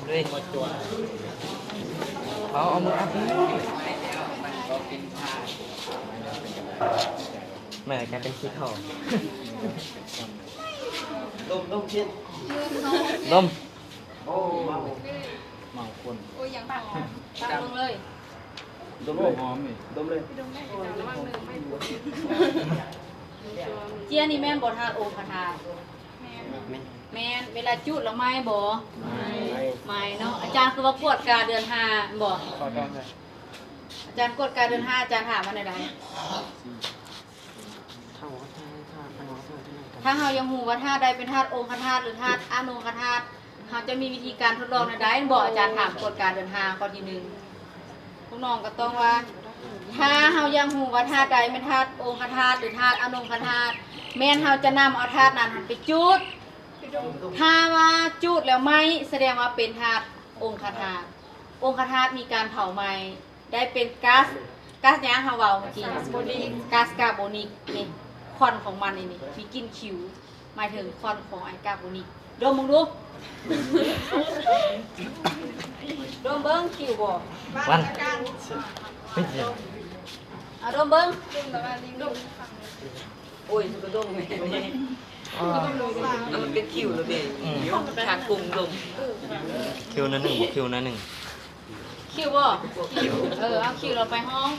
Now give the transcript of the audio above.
ເອົາ ເອົາມືອັບ ແມ່ກາຍເປັນສີຂາວ ດົມ ດົມ ໂອ້ ເມົາຄົນ ໂອ້ຍ ຍັງຫອມ ຕາມລົງເລີຍ ດົມເລີຍ ຫອມນີ້ ດົມເລີຍ ເຈ້ຍນີ້ແມ່ນບໍ່ທາດອົງຄະທາດ? ແມ່ນ ແມ່ນ ເວລາຈູດແລ້ວໄໝ້ບໍ່? ໄໝ້ ໄໝ້ເນາະ ອາຈານຄືວ່າກວດກາເດືອນຫ້າແມ່ນບໍ່? ອາຈານກວດກາເດືອນຫ້າ ອາຈານຖາມວ່າແນວໃດ? ຖ້າເຮົາຢາກຮູ້ວ່າທາດໃດເປັນທາດອົງຄະທາດ ຫຼື ທາດອະນົງຄະທາດ ເຮົາຈະມີວິທີການທົດລອງແນວໃດ? ແມ່ນບໍ່ ອາຈານຖາມກວດກາເດືອນຫ້າ ຂໍ້ທີໜຶ່ງ ພວກນ້ອງກໍຕ້ອງວ່າ ຖ້າເຮົາຢາກຮູ້ວ່າທາດໃດແມ່ນທາດອົງຄະທາດ ຫຼື ທາດອະນົງຄະທາດ ແມ່ນເຮົາຈະນຳເອົາທາດນັ້ນໄປຈູດ ຖ້າວ່າຈູດແລ້ວໄໝ້ ສະແດງວ່າເປັນທາດອົງຄະທາດ ອົງຄະທາດມີການເຜົາໄໝ້ ໄດ້ເປັນກາສ ກາສຫຍັງເຮົາເວົ້າເມື່ອກີ້? ກາສກາໂບນິກ ນີ້ ຄວັນຂອງມັນນີ້ ນີ້ ມີກິ່ນຂິວ ໝາຍເຖິງຄວັນຂອງໄອກາໂບນິກ ດົມເບິ່ງດູ ດົມເບິ່ງຂິວບໍ່? ຄວັນ ເອົາດົມເບິ່ງ ໂອ້ຍ ກະດົມແມ່ນ ເອົາ ມັນເປັນຂິວແລ້ວເດ້ ອືມ ທາດປຸງດົມ ຂິວໜ້ອຍໜຶ່ງ ຂິວໜ້ອຍໜຶ່ງ ຂິວບໍ່? ເອີ ເອົາຂິວລະໄປຫ້ອງ